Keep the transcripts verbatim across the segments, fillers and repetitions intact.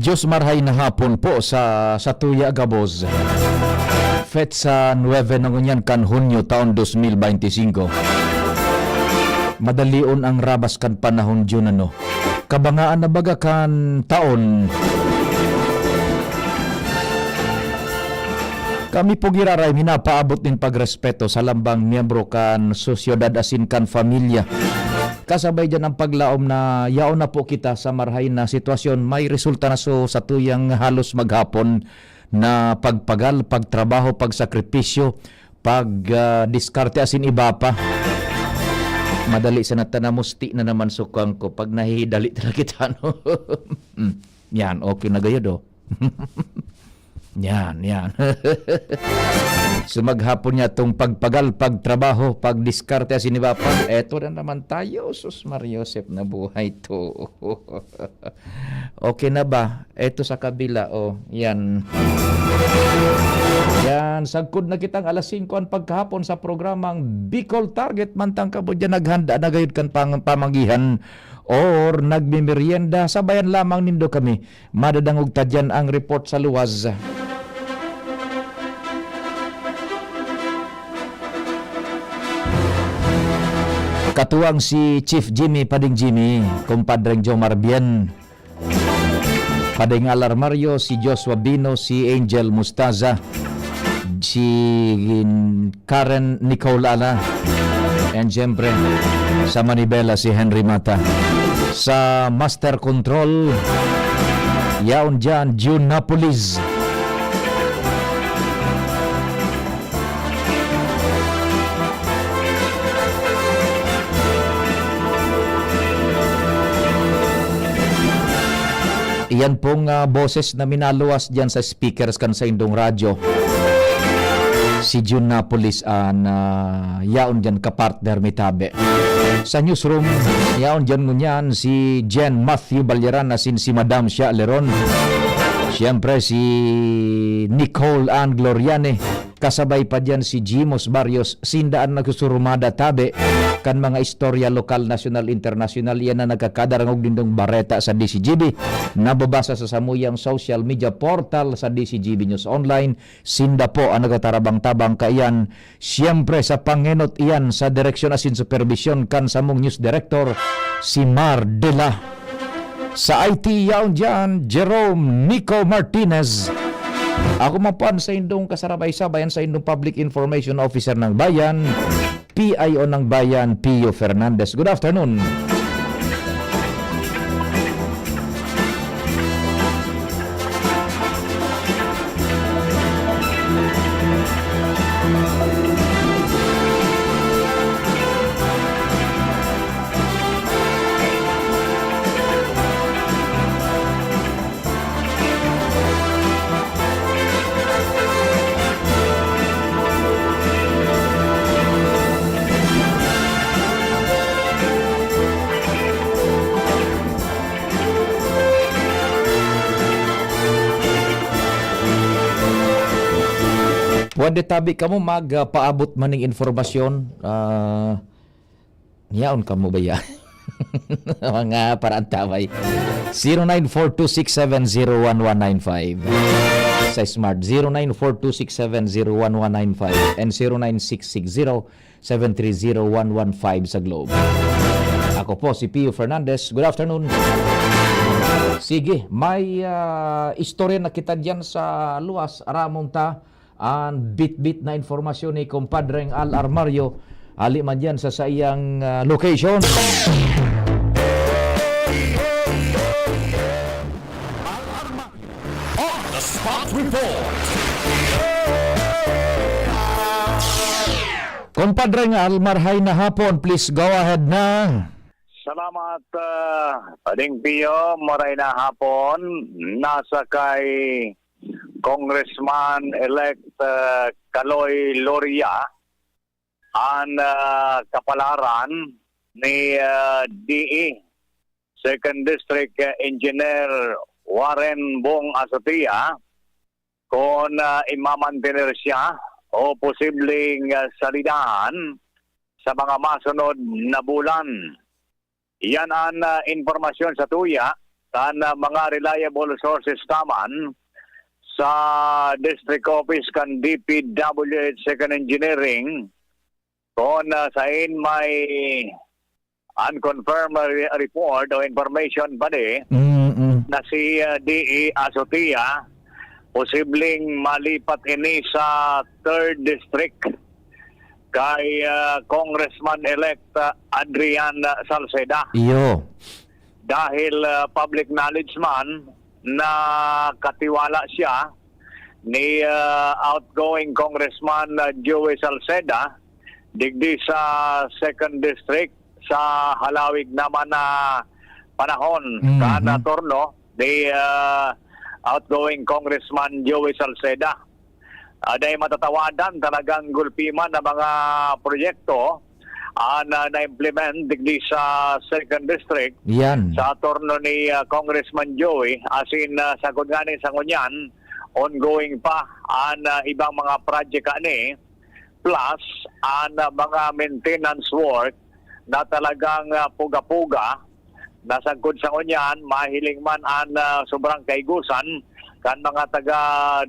Diyos marhay na hapon po sa, sa tuya gabos. Petsa nuebe na ngunyan kan Hunyo taon dos mil beinti singko. Madalion ang rabas kan panahon, Jun, ano? Kabangaan na baga kan taon. Kami po giraray minapaabot nin pagrespeto sa lambang miyembro kan sosyedad asin kan pamilya. Kasabay diyan ang paglaom na yaon na po kita sa marhay na sitwasyon. May resulta na so sa tuyang halos maghapon na pagpagal, pagtrabaho, pagsakripisyo, pag, ah, diskarte asin iba pa. Madali sana ta namusti na naman sukang ko pag nahihidali talaga kita, no? Mm. Yan, okay na gayod, oh. Yan, yan. So, maghapon niya tong pagpagal, pagtrabaho, pagdiskarte, asin iba pa. Eto na naman tayo, sus, Maria Josep, na buhay to. Okay na ba? Eto sa kabila, oh, yan. Yan, sagkod na kitang alas singko an pagkahapon sa programang Bicol Target. Mantang kamo diyan naghanda na gayod kan pang-, pamagihan or nagmimerienda, sabayan lamang nindo kami. Madadangog ta diyan ang report sa luwas. Katuwang si Chief Jimmy, Pading Jimmy, Kumpadreng Jomar Bien, Pading Alar Mario, si Joshua Bino, si Angel Mustaza, si Karen Nicole Ala, and siyempre, sa manibela, si Henry Mata. Sa Master Control, yaon diyan, June Napolis. Iyan pong, ah, boses na minaluwas diyan sa speakers kan saindong radyo. Si Jun Napolis an, ah, yaon diyan, kapartner mi tabi. Sa newsroom, yaon diyan ngunyan si Jen Matthew Balyeran asin si Madam Sha Leron. Siyempre, si Nicole Ann Gloriane. Kasabay pa diyan si Jimos Barrios, sinda an nagsusurumada tabi kan mga istorya lokal, nasyonal, internasyonal. Iyan na nagkakadarangog nindong bareta sa D C G B, nababasa sa samuyang social media portal sa D C G B News Online. Sinda po an nagtatarabang-tabang kaiyan. Siyempre, sa pangenot iyan sa direksyon asin superbisyon kan samong news director, si Mar Dela. Sa I T yaon diyan, Jerome Nico Martinez. Ako man po an saindong kasarabay-sabay, an saindong Public Information Officer ng Bayan, P I O ng Bayan, Pio Fernandez. Good afternoon. Pwede tabi kamo mag, ah, paabot man ning impormasyon, ah, yaon kamo ba ya? Mga paraantabay. Zero nine four two six seven zero one one nine five. Sa Smart, zero nine four two six seven zero one one nine five and zero nine six six zero seven three zero one one five sa Globe. Ako po si Pio Fernandez. Good afternoon. Sige, may, ah, istorya na kita diyan sa luwas. Aramon ta an bitbit na impormasyon ni Kumpadreng Al Armario. Ali man diyan sa saiyang, ah, location. On the spot report. Compadre nga Almar, hay na hapon, please go ahead na. Salamat, ah, Pading Pio. Maray na hapon. Nasa kay Congressman-elect, ah, Kaloy Loria an, ah, kapalaran ni, ah, D E Second District, ah, Engineer Warren Bong Asotia, kung, ah, imamantener siya o posibleng, ah, salidahan sa mga masunod na bulan. Iyan an, ah, impormasyon sa tuya. kan, ah, mga reliable sources taman sa District Office kan D P W H Second Engineering, kun, ah, sain may unconfirmed re-, report o information pa di Mm-mm. na si, ah, D E Asotia posibleng malipat ini sa Third District kay, ah, Congressman-elect, ah, Adrian Salceda. Iyo. Dahil, ah, public knowledge man na katiwala siya ni, ah, outgoing Congressman, ah, Joey Salceda digdi sa Second District sa halawig naman na panahon Mhm. kan turno ni, ah, outgoing Congressman Joey Salceda. Ah, dai matatawadan, talagang gulpi man na mga proyekto an, ah, na-implement digdi sa Second District Yan. sa turno ni, ah, Congressman Joey. As in, ah, sagkod ngani sa ngunyan, ongoing pa an, ah, ibang mga project ani, plus an, ah, mga maintenance work na talagang, ah, puga-puga na sagkod sa ngunyan, mahiling man an, ah, sobrang kaigosan kan mga taga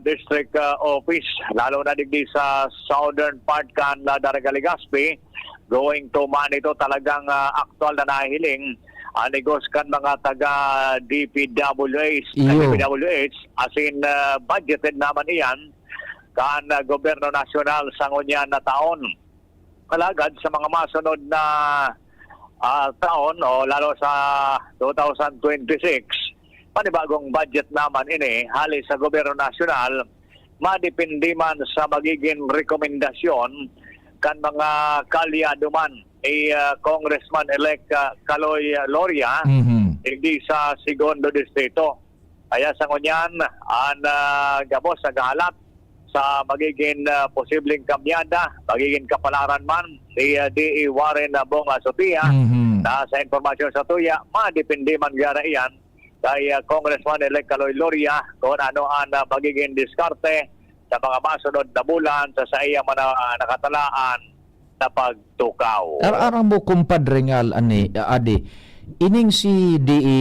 district, ah, office, lalo na digdi sa southern part kan, ah, Daraga Legazpi. Going to man ito talagang, ah, aktual na nahiling an igos kan mga taga D P W H, Iyo. D P W H, as in, ah, budgeted naman iyan kan, ah, gobyerno nasyonal sa ngunyan na taon. Alagad sa mga masunod na, ah, taon o lalo sa two thousand twenty-six, panibagong budget naman ini hali sa gobyerno nasyonal, madepende man sa magiging rekomendasyon kan mga kaalyado man ni, ah, Congressman-elect, ah, Kaloy Loria, Mhm. digdi sa Segundo Distrito. Kaya sa ngunyan, an, ah, gabos naghahalat sa magiging, ah, posibleng kamyada, magiging kapalaran man ni, ah, D E Warren, ah, Bong Asotia, Mhm. na sa impormasyon sa tuya, madepende man gana iyan kay, ah, Congressman-elect Kaloy Loria kung ano an, ah, magiging diskarte sa mga masunod na bulan sa saiyang mga nakatalaan na pagtukaw. Ar-, aram mo, kumpadre, ngal ani, adi, ining si D E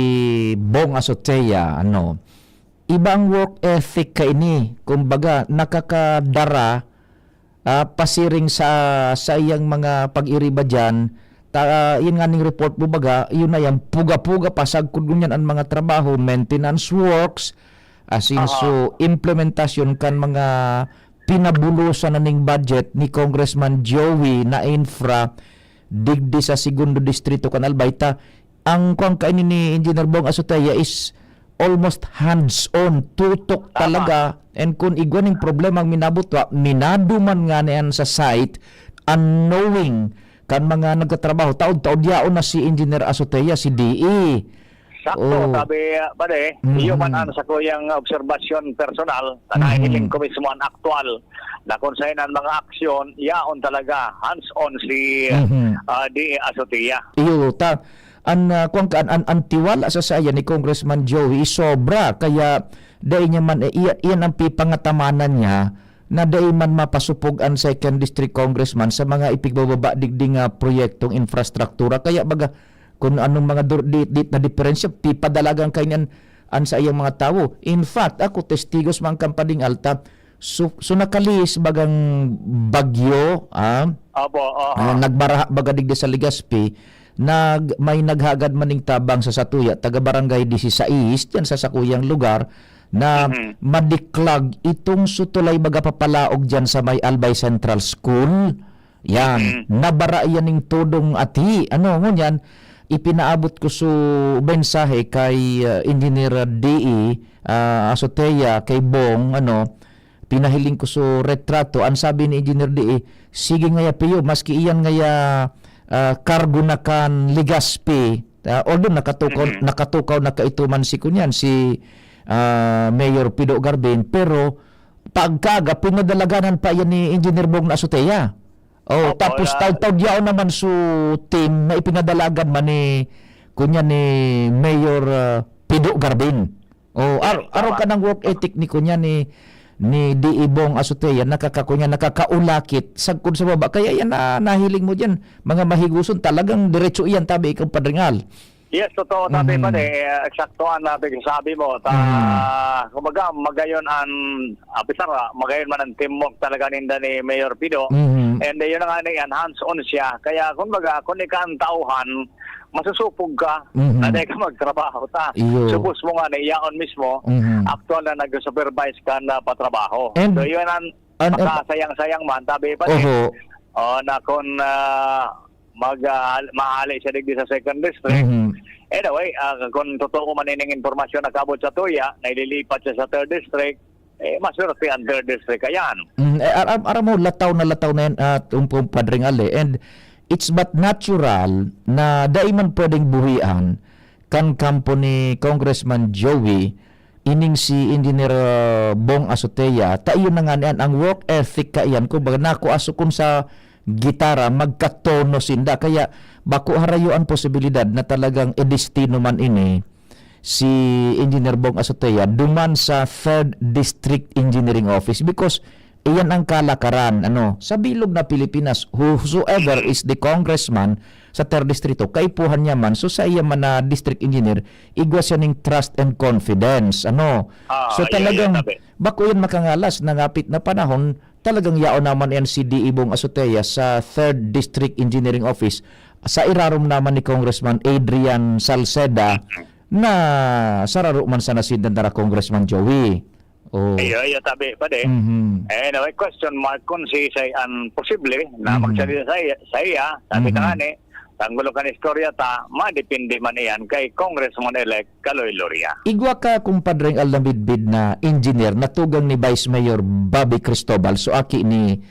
Bong Asotea, ano, iba ang work ethic kaini. Kumbaga, nakakadara, ah, pasiring sa, sa iyang mga pag-iriba diyan. Ta-, yun nga ning report mo, baga, yun na yan, puga-puga pa, sagkod ngunyan an mga trabaho, maintenance works, as in, Aha. so, implementasyon kan mga pinabulosan na ning budget ni Congressman Joey na infra digdi sa Segundo Distrito kan Albay. Ta, ang kuwan kaini ni Engineer Bong Azotea is almost hands-on, tutok Tama. talaga. And kun igwa ning problema ang minabutwa, minado man ngani an sa site, unknowing kan mga nagtatrabaho. Taod-taod yaon na si Engineer Azotea, si D E. Sakto, Oh. sabi, ah, pare, Mm. iyo man ang sakuyang obserbasyon personal, na Mm. nahihiling ko mismo ang aktual na kung saan ang mga aksyon, yaon talaga, hands-on si, Mm-hmm. ah, D A Azotea. Iyo, ta, an, ah, kung ka, an, an, an tiwala sa saya ni Congressman Joey is sobra, kaya dai niya man, eh, iya-, iyan ang pipangatamanan niya na dai man mapasupog an second district congressman sa mga ipigbababa digdi nga proyektong infrastruktura. Kaya baga, kun anong mga dur-, di, di na diperensya, pipadalagan kaini an, an saiyang mga tawo. In fact, ako, testigos man kan pading alta, so, so nakalihis bagang bagyo, ah, Opo, oho. ah, nagbaraha baga digdi sa Legazpi, nag-, may naghagad man ning tabang sa satuya, taga Barangay disisais, diyan sa sakuyang lugar, na Mhm. madiklag itong sutulay baga papalaog diyan sa may Albay Central School. Yan, Mm. nabara yan ning todong ati. Ano, ngunyan, ipinaabot ko su mensahe kay, ah, Engineer D E, ah, Azotea, kay Bong, ano, pinahiling ko su retrato. Ang sabi ni Engineer D E, "Sige ngaya, Pio, maski iyan ngaya, ah, kargo na kan Legazpi." Ah, although nakatukaw, Mm. nakatukaw na kaituman si kunyan, si, ah, Mayor Pido Garbin, pero pagkaga, pinadalaganan pa yan ni Engineer Bong na Azotea. Oh, Opo, tapos na taud-taud yaon naman su team na ipinadalagan man ni, kunya ni Mayor, ah, Pido Garbin. Oh, ar-, Yes, arog tama. ka ng work ethic ni kunya ni, ni D E Bong Azotea, nakakakunya, nakakaulakit, sagkod sa baba. Kaya yan na nahiling mo diyan, mga mahiguson, talagang diretso iyan, tabi ikaw, Padre Ngal. Yes, totoo, Tabi, Mhm. pare. Eh, eksakto ang, ah, pagsasabi mo. Ta-, Mhm. kumbaga, magayon ang, ah, pisara, magayon man ang teamwork talaga ninda ni Mayor Pido. Mhm. And, eh, yun na nga na yan, hands-on siya. Kaya, kumbaga, kung ika ang tauhan, masusupog ka, Mhm. na di ka magtrabaho ta. Iyo. Supos mo nga na iyaon mismo, Mhm. aktual na nag-supervise ka na patrabaho. And So, yun ang an-, an-, makasayang-sayang man, Tabi, pare. Oho. Oh, na kung, ah, mag, ah, mahali siya digdi sa second district. Mhm. Anyway, ah, kung totoo man ining impormasyon na kabot sa tuya, na ililipat siya sa third district, eh, maswerte ang third district. Ayan. Mm, eh, ar-, ar-, aram mo, lataw na lataw na yan, ah, um, um, Padre Ngal, eh. And it's but natural na dai man pwedeng buhian kan kampo ni Congressman Joey ining si Engineer, ah, Bong Azotea, ta iyo na nga niyan, ang work ethic ka iyan, kumbaga, nakuaso kun sa gitara, magkatono sinda. Kaya bako harayo an posibilidad na talagang idestino man ini si Engineer Bong Azotea duman sa Third District Engineering Office, because iyan ang kalakaran, ano, sa bilog na Pilipinas, whosoever is the congressman sa Third Distrito, kaipuhan niya man. So, sa iya man na district engineer, igwa siya ning trust and confidence, ano. Ah, So, iya, iya, talagang tabi. bako yan makangalas na ngapit na panahon, talagang yaon naman yan si D E Bong Azotea sa Third District Engineering Office, sa irarom naman ni Congressman Adrian Salceda, na sararo man sana si Dandara Congressman Joey. Oh. Iyo, iyo, tabi, pare. Mhm. Eh, anyway, question mark kung si Isay ang posible na Mhm. magsalita sa iya, sa iya. Sabi Mhm. ka nga ni, tanggulo kan istorya ta, madepende man iyan kay Congressman-elect Kaloy Loria. Igwa ka, kumpadreng Al, namidbid na engineer, natugang ni Vice Mayor Bobby Cristobal, so aki ni,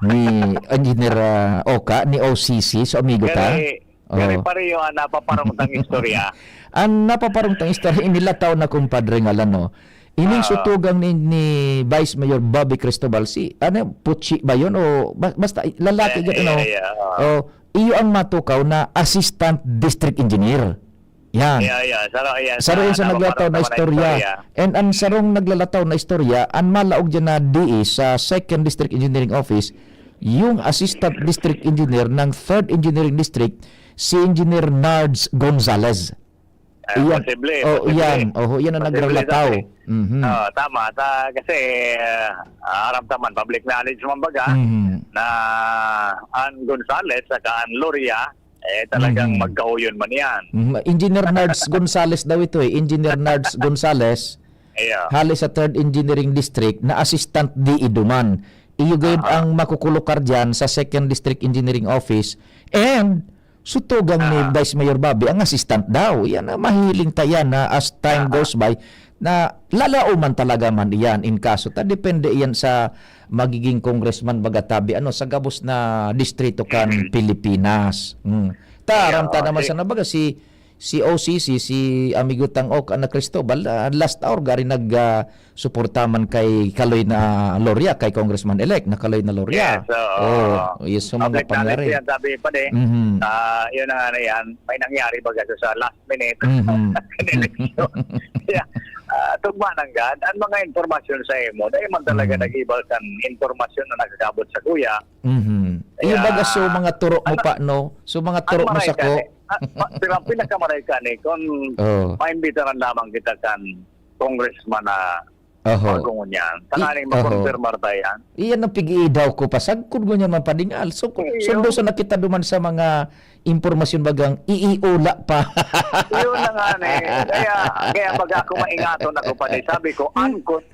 ni Engineer, ah, Oka, ni O C C, so amigo ta? Kay, Pero Oh. pareho ang napaparungtang istorya. Ang napaparungtang istorya, inilataw na, kumpadre, nga lano. Ining Ah. sutugang ni, ni Vice Mayor Bobby Cristobal, si, ano, Puchi ba yun? O, ba-, basta, lalaki Ah, gano'n, no? yeah, yeah, oo. Oh, iyo ang matukaw na assistant district engineer. Yan. Yeah, yeah. Saro, yan Saro sa yun sa napaparungtang naglataw na na istorya. istorya. And ang sarong naglalataw na istorya, ang malaog dyan na D E sa Second District Engineering Office, yung Assistant District Engineer ng Third Engineering District, si Engineer Nards Gonzalez. Eh, Iyan. posible, Oh, posible. iyan. Oho, iyan ang Posible nagralataw. sabi. Mhm. Oo, tama. Ta-, kasi, ah, aram ta man, public knowledge man baga, Mhm. na an Gonzalez saka an Loria, eh, talagang Mhm. magkauyon man yan. Mhm. Engineer Nards Gonzalez daw ito eh. Engineer Nards Gonzalez, Iya. hali sa Third Engineering District, na Assistant D E duman. Iyo gayud Aha. ang makukulukar diyan sa Second District Engineering Office. And sutugang ni Ah. Vice Mayor Bobby ang assistant daw. Yan ang mahiling ta yan na as time Ah. goes by, na lalauman talaga man iyan in kaso ta. Depende iyan sa magiging congressman, baga tabi, ano, sa gabos na distrito kan Mm. Pilipinas. Mm. Ta, Iya, aram ta oo, naman si sana, baga, si, si O C C, si amigo tang Oka na Cristobal, ah, last hour, gari nag, ah, suporta man kay Kaloy na Loria, kay Congressman-elect na Kaloy na Loria. Yes, oo. Oh, yes, so mga Public knowledge pangyari. yan, sabi pa din. Mhm. Ah, yun na nga na yan. May nangyari baga sa, sa last minute. Mhm. Eleksyon. Kaya, ah, tugma nanggad, ang mga impormasyon sa imo, dahil man talaga Mhm. nag-ibal kan impormasyon na nagkakabot sa kuya. Mhm. Yung Kaya, baga, so mga turo mo ano, pa, no? So mga ang turo mo maray sa ka ko. ni, ah, pa-, pero ang pinakamaray ka ni, kung Oh. maimbitaran lamang kita kan congressman na Oho. Bago ngunyan. I-, Tanganing oho. makonfirmar ta yan. Iyan ang pig-iidaw ko pa. Sagkod ngunyan man, Pading Al. So, kung Iyo. sundo sa nakita duman sa mga impormasyon bagang iiula pa. Yun na nga, eh. Kaya, kaya pag ako maingaton ako pa, eh, sabi ko, "Uncon-"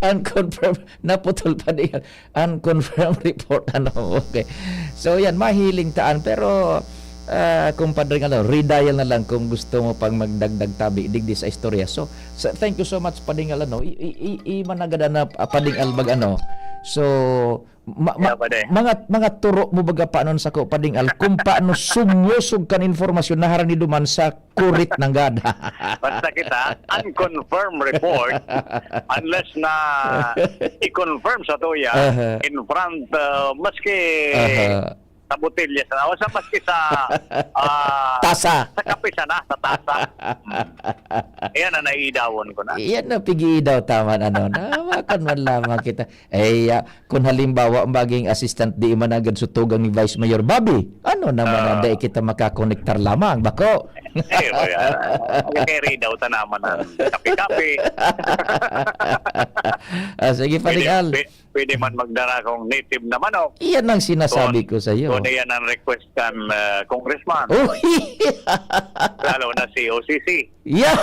Unconfirmed. Naputol, Pading Al. Unconfirmed report. Ano? Okay. So, yan. Mahiling taan. Pero, ah, kumpadre, ano, redial na lang kung gusto mo pang magdagdag tabi digdi sa istorya. So, sa, thank you so much, Pading Al, ano, i, i, i, i managada na, ah, Pading Al, mag, ano. So, ma-, ma-, Yeah, pwede. mga, mga turo mo baga paano sa ko, Pading Al, kung paano sumyosog kan informasyon na harani duman sa kurit nanggad. Basta kita, unconfirmed report, unless na i-confirm sa tuya, Aha. in front, uh, maski Aha. sa botelya sana, o sa, maski sa, ah, Tasa. sa kape sana, sa tasa. Hmm. Ayan ang naiidawon ko na. Iyan na, pig-iidaw, tama, ano, nahawakan man lamang kita. Eh, ah, kung halimbawa, maging assistant, di man agad sutugang ni Vice Mayor Bobby. Ano naman ang Ah. dai kita makakonektar lamang, bako? Eh, wala. Kaya kay Ray daw, tanaman ang kape-kape. Ah, sige, Pwede, Padigal. pwe-, pwede man magdara kong native na manok. Iyan ang sinasabi Kung, ko sa iyo. kung iyan ang request kan, ah, congressman. Oh. Lalo na si O C C. Yeah.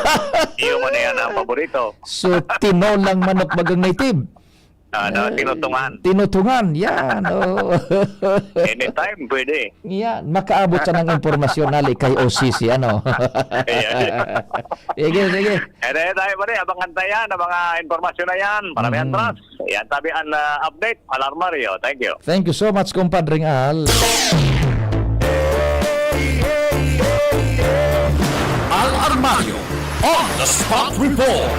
Iyo man iyan ang paborito. So, tinolang manok bagang native. Ah, no, Eh, tinutungan. tinutungan, yan, oo. Anytime, pwede. Yan, makaabot siya ng impormasyon, ali, kay O C C, ano. Ayan. Sige, sige. Eh, dahil tayo pa rin, abangan tayo yan, ang mga impormasyon na yan. Maraming Mm. atras. Yan, tabi ang, ah, update. Al Armario, thank you. Thank you so much, Compadre Al. Al Armario on the spot report.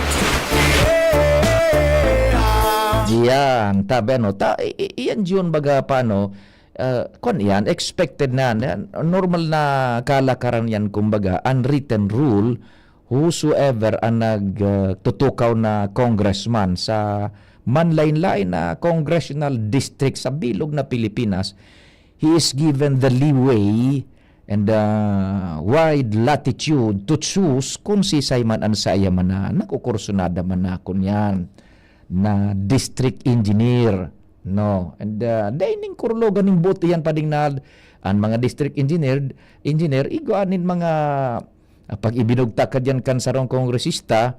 Yan, tabi ano, ta, i, i, yan yun baga pa, no? Ah, kwan yan, expected na yan. Yan, normal na kalakaran yan, kumbaga, unwritten rule, whosoever ang nag, ah, tutukaw na congressman sa manlain-lain na congressional district sa bilog na Pilipinas, he is given the leeway and the wide latitude to choose kung sisay man an saiya man na nakukursunada man na kunyan na district engineer, no? And, ah, dai ning kurlogan ning boto yan, padingnad. An mga district engineer, engineer, igwa nin mga, ah, pag ibinugtak ka diyan kan sarong kongresista,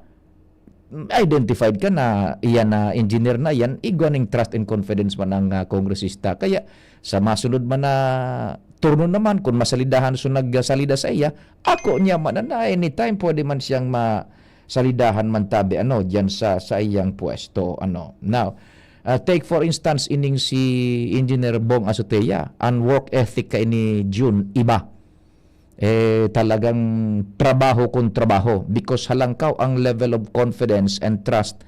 identified ka na iyan na engineer na yan, igwa ning trust and confidence man ang, ah, kongresista. Kaya sa masunod man na turno naman, kung masalidahan so nagsalida sa iya, ako niya man na anytime pwede man siyang masalidahan man tabi, ano, diyan sa, sa iyang pwesto, ano. Now, ah, take for instance ining si Engineer Bong Azotea, an work ethic ka ini June, iba. Eh, talagang trabaho kung trabaho because halangkaw ang level of confidence and trust,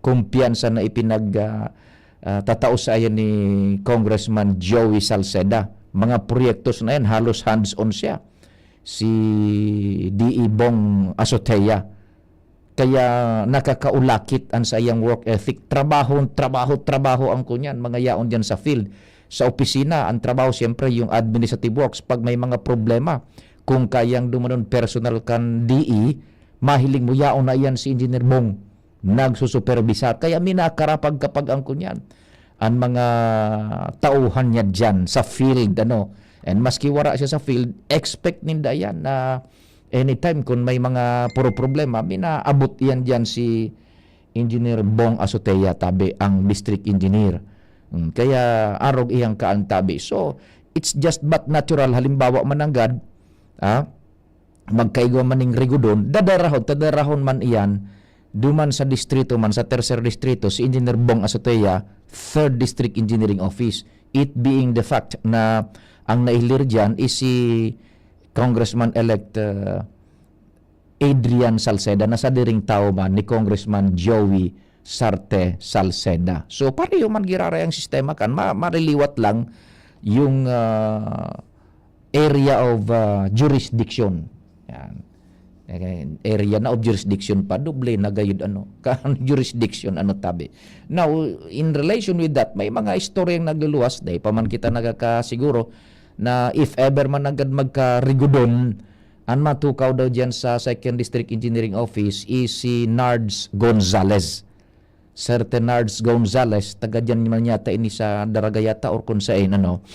kumpiyansa na ipinag, ah, ah, tatao sa ayan ni Congressman Joey Salceda. Mga proyektos na yan, halos hands-on siya. Si D E Bong Azotea. Kaya nakakaulakit an saiyang work ethic. Trabaho, trabaho, trabaho ang kunyan. Mga yaon diyan sa field. Sa opisina, ang trabaho, siyempre, yung administrative works. Pag may mga problema, kung kayang dumanon personal kan D E, mahiling mo, yaon na iyan si Engineer Bong, nagsusupervisar. Kaya minakarapag kapag ang kunyan. Ang mga tauhan niya diyan sa field, ano. And maski wara siya sa field, expect ninda yan na anytime kung may mga puro problema, minaabot iyan diyan si Engineer Bong Azotea, tabi, ang district engineer. Mm, kaya arog iyang kaan, tabi. So, it's just but natural, halimbawa man nanggad, ah, magkaigwa man ning rigodon, dadarahon, tadarahon man iyan, duman sa distrito man, sa tercer distrito, si Engineer Bong Azotea, third District Engineering Office. It being the fact na ang naihilir diyan is si Congressman-elect, uh, Adrian Salceda, na sadiring tawo man ni Congressman Joey Sarte Salceda. So, pareho man giraray ang sistema kan, ma-, mariliwat lang yung, ah, area of, ah, jurisdiction. Yan. Eh, area na of jurisdiction pa, doble na gayud, ano, kan jurisdiction, ano, tabi. Now, in relation with that, may mga istoryang nagluluwas, dahil pa man kita nagkakasiguro na if ever man agad magkarigodon, an matukaw daw diyan sa Second District Engineering Office is si Nards Gonzales. Sir Tenards Gonzales, taga diyan man yata ini sa Daraga yata or kung saan, ano,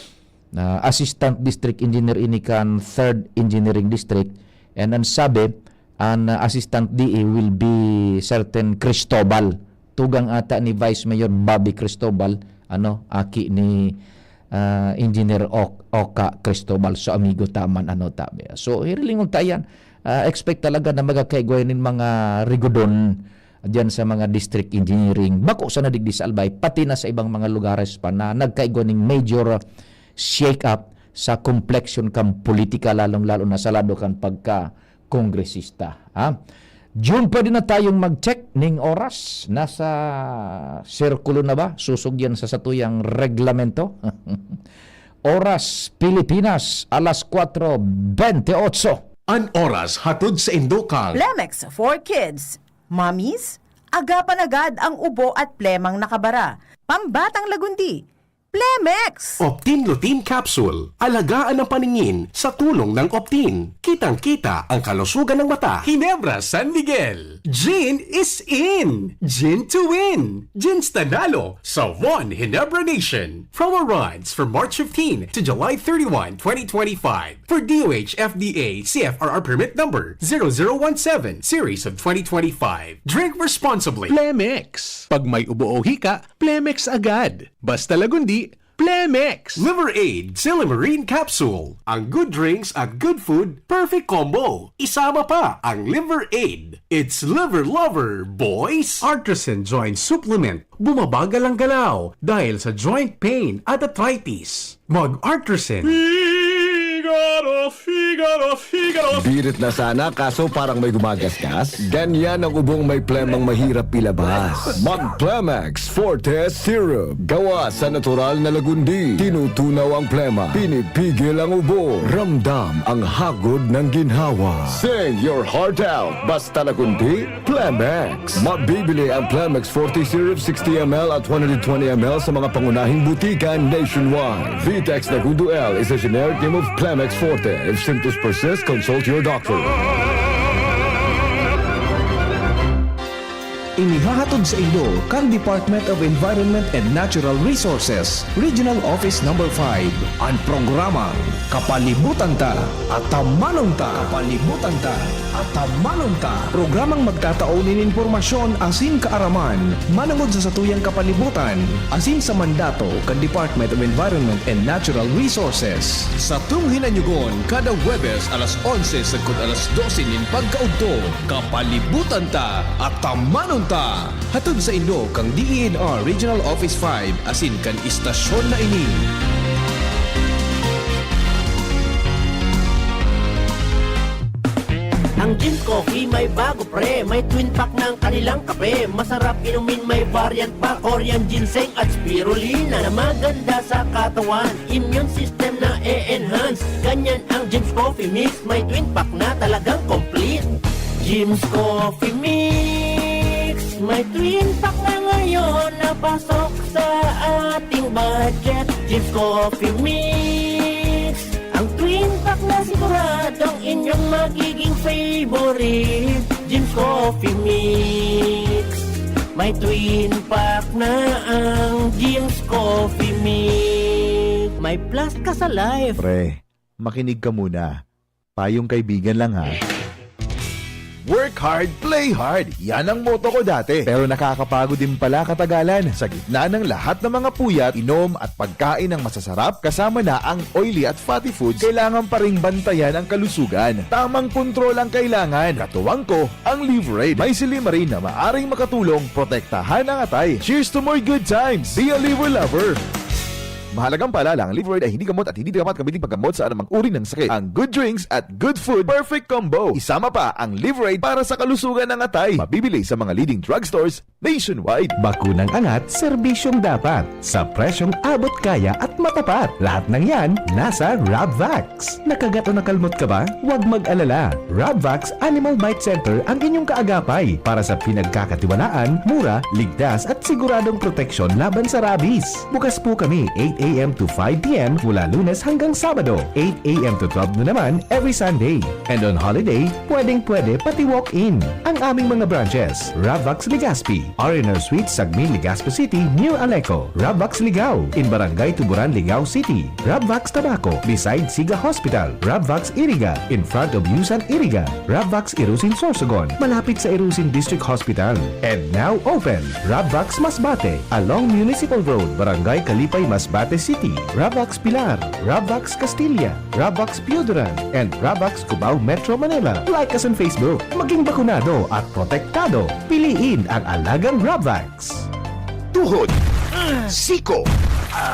na Assistant District Engineer ini kan Third Engineering District. And ang sabi, an, uh, Assistant D E will be certain Cristobal. Tugang ata ni Vice Mayor Bobby Cristobal, ano, aki ni, ah, Engineer Ok-, Oka Cristobal. So, amigo taman, ano, tabi. So, hirilingon ta yan. Ah, expect talaga na magkakaigwa nin mga rigodon diyan sa mga district engineering. Bako sana digdi sa Albay, pati na sa ibang mga lugares pa na nagkaigwa ning major shake-up sa complexion kan politika, lalong-lalo na sa lado kan pagka-kongresista. Ha? Jun, pwede na tayong mag-check ning oras. Nasa sirkulo na ba? Susog yan sa satuyang reglamento. Oras, Pilipinas, alas kwatro bente otso. An oras hatod sa indo kan Plemex for Kids. Mommies, agapan agad ang ubo at plemang nakabara. Pambatang Lagundi, Plemex! Optin Lutein Capsule. Alagaan ang paningin sa tulong ng Optin. Kitang-kita ang kalusugan ng mata. Ginebra San Miguel. Gin is in! Gin to win! Gin's nanalo sa One Ginebra Nation. Promo runs from March fifteen to July thirty-one, twenty twenty-five. For D O H F D A C F R R permit number zero zero one seven, series of twenty twenty-five. Drink responsibly. Plemex. Pag may ubo o hika, Plemex agad. Basta Lagundi, Plemex. Liver Aid Silymarin Capsule. Ang good drinks at good food, perfect combo. Isama pa ang Liver Aid. It's Liver Lover, boys! Artisan Joint Supplement. Bumabagal ang galaw dahil sa joint pain at arthritis. Mag-Artisan. Figaro, Figaro, Figaro. Birit na sana, kaso parang may gumagasgas. Ganyan ang ubong may plemang mahirap ilabas. Mag-Plemex Forte Syrup. Gawa sa natural na lagundi. Tinutunaw ang plema. Pinipigil ang ubo. Ramdam ang hagod ng ginhawa. Sing your heart out. Basta lagundi, Plemex. Mabibili ang Plemex Forte Syrup sixty M L at one hundred twenty M L sa mga pangunahing butika nationwide. Vitex Nagudo L is a generic name of Plemex Forte. If symptoms persist, consult your doctor. Inihahatod sa indo kan Department of Environment and Natural Resources, Regional Office Number five, an programang Kapalibutan Ta, Atamanon Ta. Kapalibutan Ta, Atamanon Ta. Programang magtatao nin impormasyon asin kaaraman manongod sa satuyang kapalibutan asin sa mandato kan Department of Environment and Natural Resources. Satong hinanyogon kada Huwebes alas onse sagkod alas dose nin pagkaudto. Kapalibutan Ta, Atamanon Ta. Hatod saindo kan D E N R Regional Office five asin kan istasyon na ini. Ang Jim's Coffee may bago, pre. May twin pack ng kanilang kape. Masarap inumin, may variant pa. Korean ginseng at spirulina na maganda sa katawan. Immune system na e-enhance. Ganyan ang Jim's Coffee Mix. May twin pack na, talagang complete. Jim's Coffee Mix. May twin pack na ngayon na pasok sa ating budget. Jim's Coffee Mix. Ang twin pack na siguradong inyong magiging favorite. Jim's Coffee Mix. May twin pack na ang Jim's Coffee Mix. May plus ka sa life. Pre, makinig ka muna. Payong kaibigan lang, ha. Work hard, play hard. Yan ang motto ko dati. Pero nakakapagod din pala katagalan. Sa gitna ng lahat ng mga puyat, inom at pagkain ng masasarap, kasama na ang oily at fatty foods, kailangan pa ring bantayan ang kalusugan. Tamang kontrol ang kailangan. Katuwang ko, ang Liverade. May silymarin na maaring makatulong protektahan ang atay. Cheers to more good times! Be a Liver Lover! Mahalagang paalala, ang Liverade ay hindi gamot at hindi dapat gamitin paggamot sa anumang uri ng sakit. Ang good drinks at good food, perfect combo. Isama pa ang Liverade para sa kalusugan ng atay. Mabibili sa mga leading drugstores nationwide. Bakunang angat, serbisyong dapat. Sa presyong abot kaya at matapat. Lahat ng yan, nasa Rabvax. Nakagat o nakalmot ka ba? Huwag mag-alala. Rabvax Animal Bite Center ang inyong kaagapay para sa pinagkakatiwalaan, mura, ligtas at siguradong proteksyon laban sa rabies. Bukas po kami eight a m to five p m mula Lunes hanggang Sabado, eight a m to twelve noon naman every Sunday. And on holiday, pwedeng-pwede pati walk-in. Ang aming mga branches, Rabvax Legazpi, R and R Suite, Sagmin, Legazpi City, near Aleco. Rabvax Ligao, in Barangay Tuburan, Ligao City. Rabvax Tabaco, beside Siga Hospital. Rabvax Iriga, in front of Yusan Iriga. Rabvax Irusin Sorsogon, malapit sa Irusin District Hospital. And now open, Rabvax Masbate, along Municipal Road, Barangay Kalipay, Masbate City. Rabvax Pilar, Rabvax Castilla, Rabvax Pioduran, and Rabvax Cubao, Metro Manila. Like us on Facebook. Maging bakunado at protektado. Piliin ang alagang Rabvax. Tuhod, siko,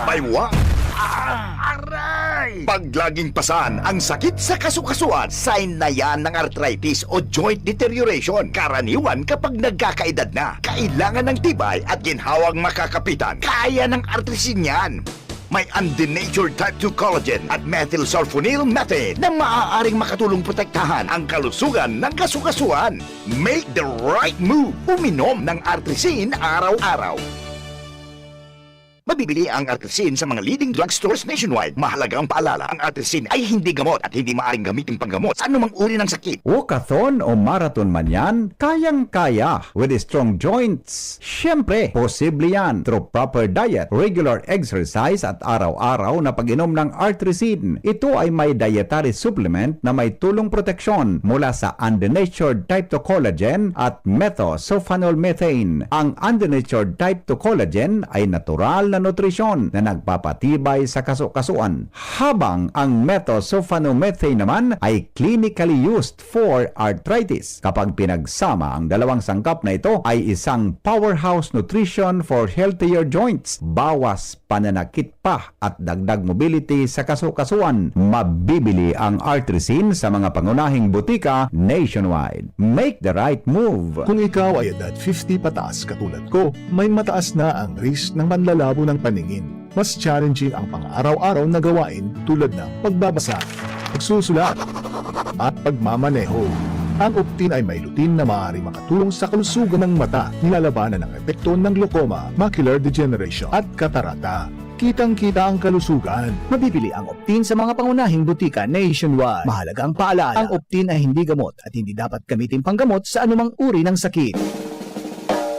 baywang, aray! Pag laging pasan ang sakit sa kasukasuan, sign na yan ng arthritis o joint deterioration. Karaniwan kapag nagkakaedad na, kailangan ng tibay at ginhawang makakapitan. Kaya ng Artrisin yan. May undenatured type two collagen at methylsulfonyl methane na maaaring makatulong protektahan ang kalusugan ng kasukasuan. Make the right move. Uminom ng Artrisin araw-araw. Mabibili ang Artrisin sa mga leading drugstores nationwide. Mahalagang paalala, ang Artrisin ay hindi gamot at hindi maaring gamitin panggamot sa anumang uri ng sakit. Walkathon o marathon man yan, kayang-kaya with strong joints. Siyempre, posible yan through proper diet, regular exercise at araw-araw na pag-inom ng Artrisin. Ito ay may dietary supplement na may tulong proteksyon mula sa undenatured type two collagen at methylsulfonyl methane. Ang undenatured type two collagen ay natural na nutrisyon na nagpapatibay sa kaso-kasuan, habang ang methylsulfonyl methane naman ay clinically used for arthritis. Kapag pinagsama ang dalawang sangkap na ito, ay isang powerhouse nutrition for healthier joints, bawas pananakit pa at dagdag mobility sa kaso-kasuan. Mabibili ang Artrisin sa mga pangunahing butika nationwide. Make the right move! Kung ikaw ay edad fifty pataas katulad ko, may mataas na ang risk ng panlalabo ng paningin. Mas challenging ang pang-araw-araw na gawain tulad ng pagbabasa, pagsusulat, at pagmamaneho. Ang Optin ay may lutein na maaaring makatulong sa kalusugan ng mata, nilalabanan ang epekto ng glaucoma, macular degeneration, at katarata. Kitang-kita ang kalusugan. Mabibili ang Optin sa mga pangunahing butika nationwide. Mahalagang paalala, ang Optin ay hindi gamot at hindi dapat gamitin panggamot sa anumang uri ng sakit.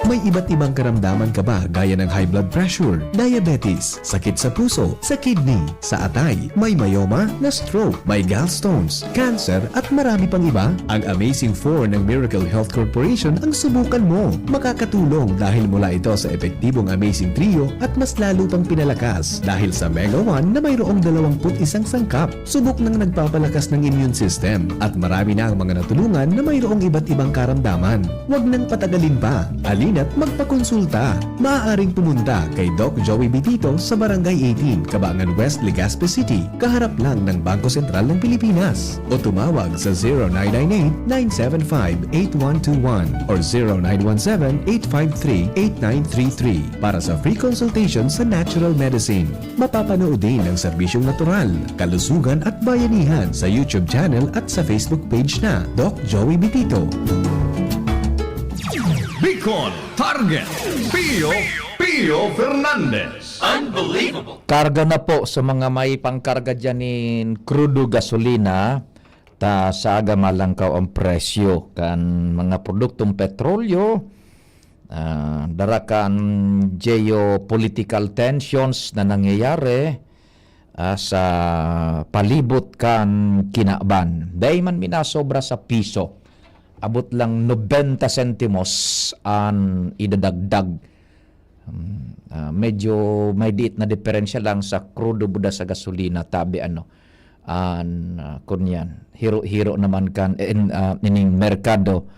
May iba't ibang karamdaman ka ba, gaya ng high blood pressure, diabetes, sakit sa puso, sa kidney, sa atay, may myoma, na-stroke, may gallstones, cancer, at marami pang iba? Ang Amazing Four ng Miracle Health Corporation ang subukan mo. Makakatulong dahil mula ito sa epektibong Amazing Trio at mas lalo pang pinalakas dahil sa Mega One na mayroong dalawampu't isang sangkap. Subok ng nagpapalakas ng immune system at marami na ang mga natulungan na mayroong iba't ibang karamdaman. Huwag nang patagalin pa. Halina't magpakonsulta. Maaaring pumunta kay Doc Joey Bitito sa Barangay eighteen, Cabangan West, Legazpi City, kaharap lang ng Bangko Sentral ng Pilipinas. O tumawag sa zero nine nine eight, nine seven five, eight one two one or zero nine one seven, eight five three, eight nine three three para sa free consultation sa natural medicine. Mapapanood din ang serbisyong natural, kalusugan at bayanihan sa YouTube channel at sa Facebook page na Doc Joey Bitito. Bicol Target, Pio, Pio Fernandez. Unbelievable! Karga na po sa mga may pangkarga dyan nin krudo gasolina, ta sa aga malangkaw ang presyo kan mga produktong petrolyo, ah, dara kan geopolitical tensions na nangyayari, ah, sa palibot kan kinaban. Dai man minasobra sa piso. Abot lang nobenta sentimos an idadagdag. Hmm, ah, medyo may diit na diferensya lang sa krudo buda sa gasolina, tabi ano. An, ah, kunyan, hiro-hiro naman kan, eh, in, ah, ining merkado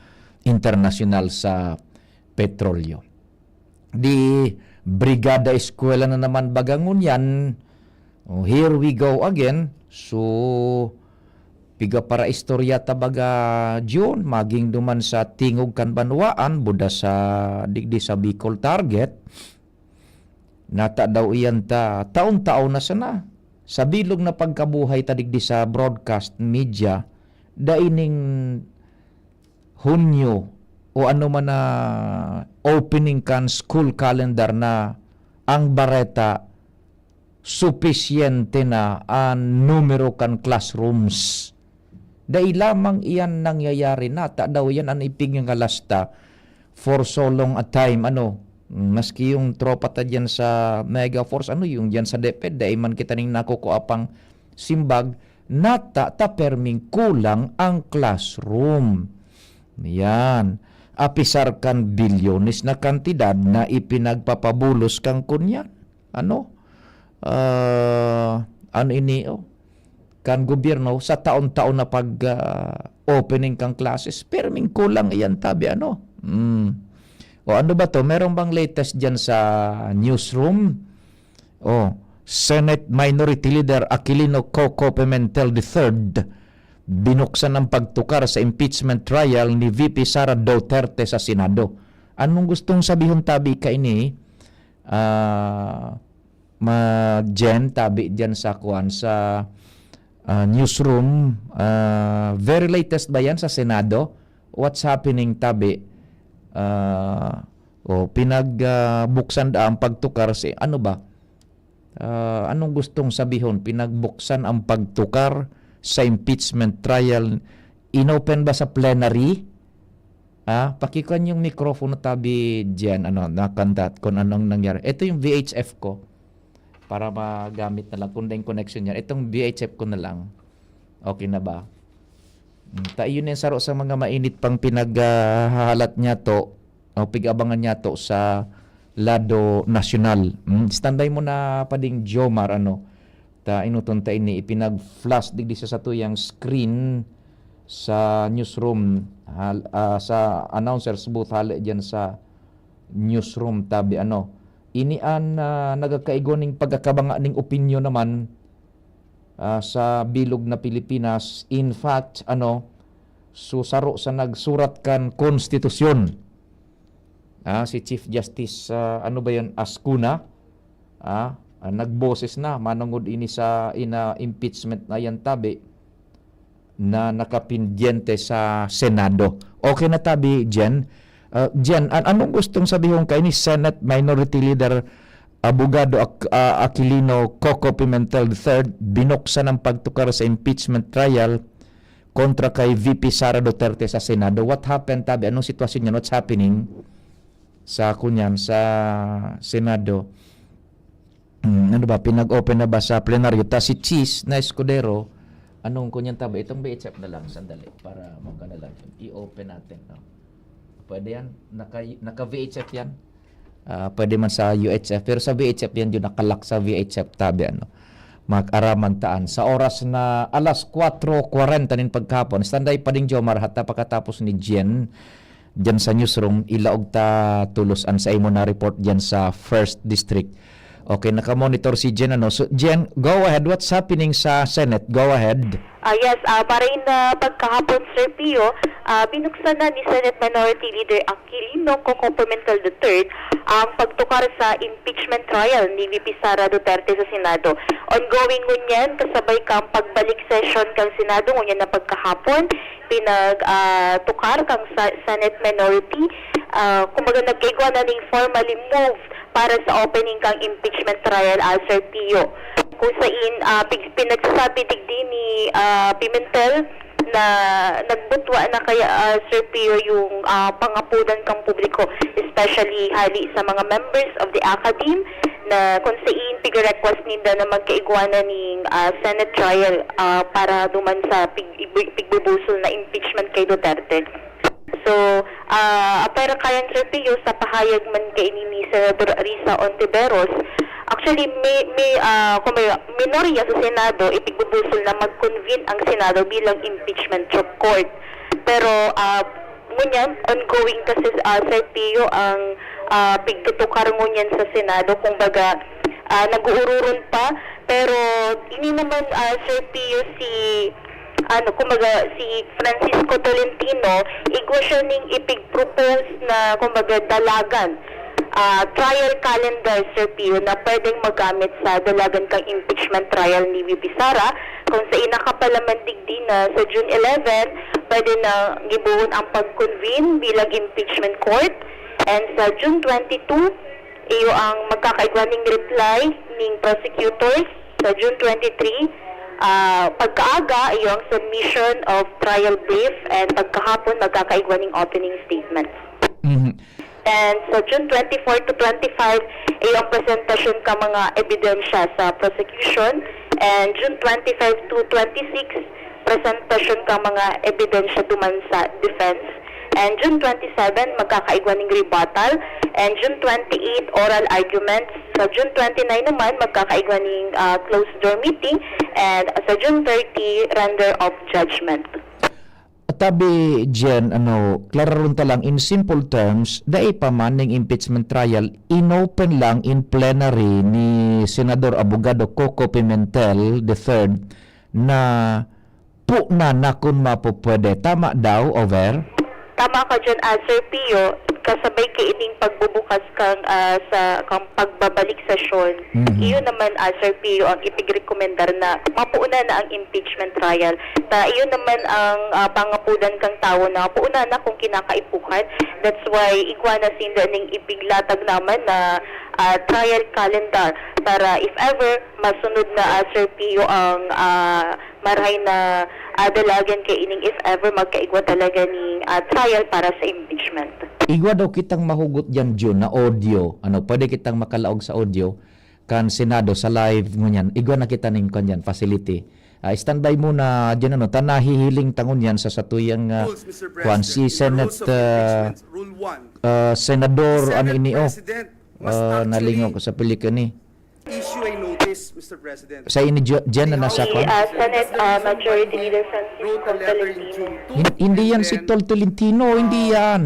internasyonal sa petrolyo. Di Brigada Eskwela na naman baga ngunyan. Oh, here we go again. So, piga para istorya ta baga, June, maging duman sa tingog kan banwaan, buda sa digdi sa Bicol Target. Nata daw iyan ta, taon-taon na sana. Sa bilog na pagkabuhay ta digdi sa broadcast media, dai ning Hunyo o ano man na opening kan school calendar na ang bareta, supisyente na an numero kan classrooms. Dai lamang iyan nangyayari, nata daw iyan an ipigngangalastahan for so long a time, ano, maski yung tropa ta diyan sa Mega Force, ano, yung diyan sa DepEd, dai man kita ning nakukua pang simbag, nata ta perming kulang ang classroom. Yan. Apisar kan bilyones na kantidad na ipinagpapabulos kan kunyan. Ano? Ah, ano ini, oh? Kan gobyerno sa taon-taon na pag, ah, opening kan classes, perming kulang iyan tabi, ano? Hmm. O ano ba to? Meron bang latest diyan sa newsroom? Oh, Senate Minority Leader Aquilino Coco Pimentel the third, binuksan ang pagtukar sa impeachment trial ni V P Sara Duterte sa Senado. Anong gustong sabihon tabi kaini? Ah, ma Jen, tabi diyan sa kuan, sa, ah, newsroom. Ah, very latest ba yan sa Senado? What's happening, tabi? Ah, o, pinag, ah, buksan da ang pagtukar si, ano ba? Ah, anong gustong sabihon? Pinagbuksan ang pagtukar sa impeachment trial. Inopen ba sa plenary? Ah, pakikuan yung mikropono tabi diyan, ano, nakandat kung anong nangyari. Ito yung V H F ko. Para magamit na lang kung yung connection niya. Itong V H F ko na lang. Okay na ba? Mm, ta iyon yung saro sa mga mainit pang pinaghahalat niya to o pig-abangan niya to sa lado nasyonal. Mm, standby mo na pa ding Jomar, ano, ta inuton ta ini ipinag-flash digdi sa satuyang screen sa newsroom, hal-, ah, sa announcer's booth hali diyan sa newsroom tabi, ano. Ini an, ah, nagkakaigwa ning pagkakabanga ning opinyon naman, ah, sa bilog na Pilipinas. In fact, ano, so saro sa nagsurat kan konstitusyon, ah, si Chief Justice, ah, ano ba yan, Ascuna, ah, ah, nagboses na manungod ini sa ina impeachment na yan tabi na nakapendyente sa Senado. Okay na tabi, Jen. Ah, Jen, an-, anong gustong sabihon kaini Senate Minority Leader Abogado Ak-, ah, Aquilino Coco Pimentel the third? Binuksan ang pagtukar sa impeachment trial kontra kay V P Sara Duterte sa Senado. What happened, tabi? Anong sitwasyon niyan? What's happening sa, kunyan, sa Senado? Hmm, ano ba, pinag-open na ba sa plenaryo? Ta si Cheese na Escudero, anong kunyan, tabi? Itong V H F na lang, sandali, para magka na lang. I-open natin, no? Pwede yan. Naka, naka V H F yan. Ah, pwede man sa U H F, pero sa V H F yan, yun nakalak sa V H F tabi, ano. Mag-araman taan. Sa oras na alas kwatro kwarenta nin pagkahapon, standby pa ding Jomar, hata pakatapos ni Jen, dyan sa newsroom, ilaog ta tulos an sa imo na report dyan sa First District. Okay, nakamonitor si Jen, ano. So, Jen, go ahead. What's happening sa Senate? Go ahead. Ah, yes, ah, maray na pagkahapon, Sir Pio, ah, binuksan na ni Senate Minority Leader Aquilino Coco Pimentel the third ang pagtukar sa impeachment trial ni V P Sara Duterte sa Senado. Ongoing ngunyan, kasabay kang pagbalik session kang Senado ngunyan na pagkahapon, pinag, ah, tukar kang sa-, Senate Minority, ah, kumbaga nagkaigwa na ning formally move para sa opening kang impeachment trial, ah, Sir Pio. Kung sain, ah, pig-, pinagsasabi digdi ni, ah, Pimentel na nagbutwa na kaya, ah, Sir Pio, yung, ah, pangapodan kang publiko, especially hali sa mga members of the academe na kung sain pig-request ninda na magkaigwa na ning, ah, Senate trial, ah, para duman sa pig-, pig-, pigbubusol na impeachment kay Duterte. So, ah, apwera kayan, Sir Pio, sa pahayag man kaini ni Senador Risa Ontiveros, actually, may, may, ah, kung may minorya sa Senado, ipigbubusol na mag-convene ang Senado bilang impeachment tr-, court. Pero, ah, ngunyan, ongoing kasi, ah, Sir Pio, ang, ah, pigtutukar ngunyan sa Senado. Kumbaga, ah, nag-uururon pa. Pero, ini naman, ah, Sir Pio, si ano, kumbaga, si Francisco Tolentino, igwa siya ning ipig-propose na, kumbaga, dalagan, ah, trial calendar, Sir Pio, na pwedeng magamit sa dalagan kang impeachment trial ni V P Sara, kung sa inakapalaman digdi na sa June eleven, pwede na gibohon ang pag-convene bilang impeachment court, and sa June twenty-two, iyo ang magkakaigwa ning reply ning prosecutors. Sa June twenty-three, ah, pagkaaga, iyo ang submission of trial brief, and pagkahapon, magkakaigwa ning opening statements. Mhm. And sa June twenty-four to twenty-five, iyo ang presentasyon ka mga ebidensya sa prosecution. And June twenty-five to twenty-six, presentasyon ka mga ebidensya duman sa defense. And June twenty-seven, magkakaigwa ning rebuttal. And June twenty-eight, oral arguments. Sa June twenty-nine naman, magkakaigwa ning, ah, closed door meeting. And sa June thirty, render of judgment. Tabi, Jen, ano, klararon ta lang, in simple terms, dai pa man ning impeachment trial, inopen lang in plenary ni Senador Abogado Coco Pimentel the third na po na, na kun mapupwede. Tama daw, over? Tama ka dyan, ah, Sir Pio. Kasabay kaining pagbubukas kang, ah, sa, kang pagbabalik sesyon, Mhm. iyo naman, ah, Sir Pio, ang ipigrekomendar na mapuuna na ang impeachment trial. Ta, iyo naman ang, ah, pangapudan kang tawo na mapuuna na kung kinakaipuhan. That's why igwa na sinda ning ipiglatag naman na, ah, trial calendar para if ever masunod na, ah, Sir Pio, ang, ah, marahay na, ah, dalagan kay ining if ever magkaigwa talaga ning, ah, trial para sa impeachment. Igwa daw kitang mahugot diyan, Jun, na audio. Ano, pwede kitang makalaog sa audio kan Senado sa live ngunyan. Igwa na kita ning kwan diyan, facility. Ah, standby muna diyan, ano, ta nahihiling ta ngunyan sa satuyang, ah, Rules, Mister kwan, President. si In the Senate, rules of ah, impeachment, Rule one, ah, Senador, ano Senate ini, oh, President must ah, actually nalingaw ko sa pelikula ni. issue a notice, Mister President. Sa ini, Jo-, Jen, na nasa Si, kwan? ah, Senate, ah, Majority Leader Francisco Wrote a letter in Tolentino. June two Hin-, hindi yan si and then Tol Tolentino, hindi yan.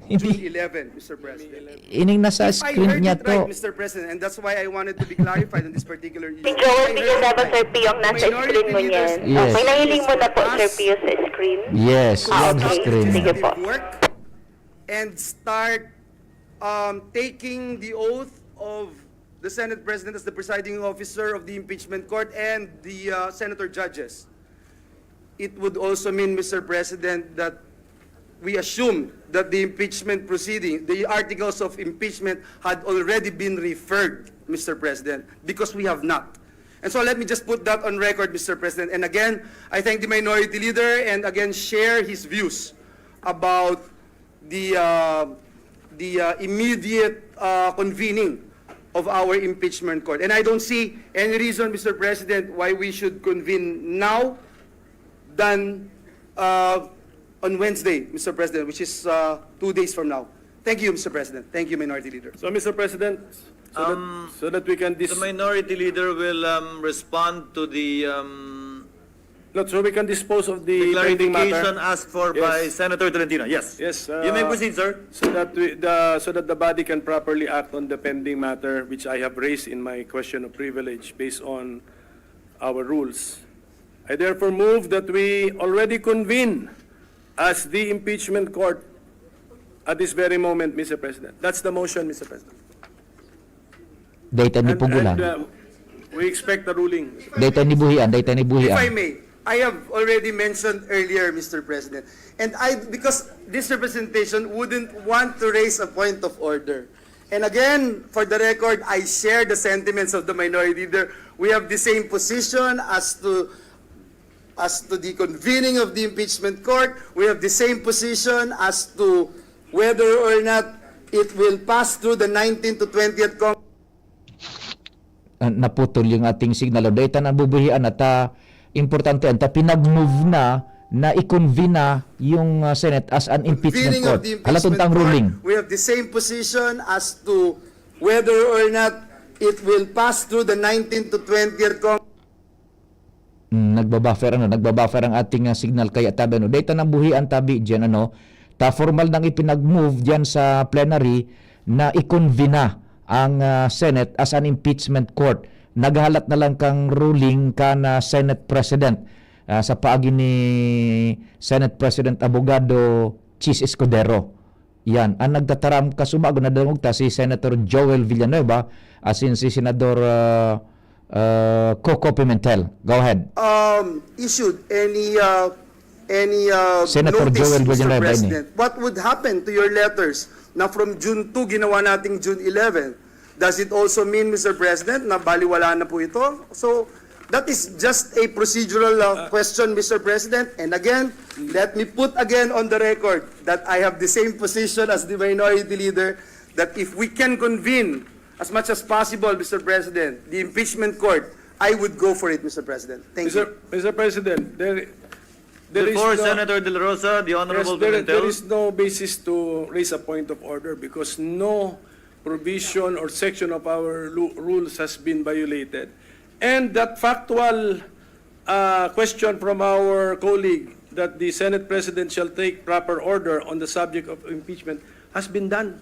Hindi. June eleven, Mister President. Ining nasa If I screen heard niya it right, to. Mister President, and that's why I wanted to be clarified on this particular issue. Si Joel If I heard it Villanueva, right, Sir Pio, ang the nasa minority screen mo leader niyan. Yes. Okay, nahiling mo na po, Sir Pio, sa screen? Yes, Ah, yan sa okay. screen. Sige po. Work and start, um, taking the oath of the Senate President as the presiding officer of the impeachment court and the, uh, senator judges. It would also mean, Mister President, that we assume that the impeachment proceeding, the articles of impeachment had already been referred, Mister President, because we have not. And so let me just put that on record, Mister President. And again, I thank the minority leader and again share his views about the, uh, the, uh, immediate, uh, convening of our impeachment court. And I don't see any reason, Mister President, why we should convene now than, uh, on Wednesday, Mister President, which is, uh, two days from now. Thank you, Mister President. Thank you, Minority Leader. So, Mister President, so that, Um, so that we can dis- the Minority Leader will, um, respond to the, um, Not so we can dispose of the the pending matter. clarification asked for by Yes. Senator Tolentino. Yes. Yes, You may uh, proceed, sir. So that we, the, so that the body can properly act on the pending matter which I have raised in my question of privilege based on our rules. I therefore move that we already convene as the impeachment court at this very moment, Mister President. That's the motion, Mister President. Dayta ni And, Pugulan. and, uh, we expect a ruling. Dayta ni Buhian, dayta ni Buhian. If I may, I have already mentioned earlier, Mister President, and I, because this representation wouldn't want to raise a point of order. And again, for the record, I share the sentiments of the minority leader. We have the same position as to, as to the convening of the impeachment court. We have the same position as to whether or not it will pass through the nineteenth to twentieth Congress. Ah, naputol yung ating signal. O, dahil ta nabubuhian at, ah, importante, anta pinag-move na, na i-convene na yung, ah, Senate as an impeachment Convening of court. the Halaton impeachment tang court, ruling. We have the same position as to whether or not it will pass through the nineteenth to twentieth Congress. Mm, nagbabuffer, ano, nagbabuffer ang ating, ah, signal. Kaya tabi, ano, dahil ta nabuhian tabi dyan, ano, ta formal nang ipinag-move dyan sa plenary na i-convene na ang, ah, Senate as an impeachment court. Naghalat na lang kang ruling kan, ah, Senate President, ah, sa paagi ni Senate President Abogado Chiz Escudero. Yan, ang nagtataram kasubago na dangog ta si Senator Joel Villanueva, asin si Senador, ah, ah, Coco Pimentel. Go ahead. Um, issued any, uh, any, uh, Senator notice, Joel Mister Villanueva, ini. President? What would happen to your letters na from June two ginawa nating June eleven? Does it also mean, Mister President, na baliwala na po ito? So, that is just a procedural, uh, Uh, question, Mister President. And again, let me put again on the record that I have the same position as the minority leader, that if we can convene as much as possible, Mister President, the impeachment court, I would go for it, Mister President. Thank Mister, you. Mister President, there, there is Before no, Senator De La Rosa, the Honorable yes, there, Pimentel. There is no basis to raise a point of order because no provision or section of our lu-, rules has been violated. And that factual, uh, question from our colleague that the Senate President shall take proper order on the subject of impeachment has been done.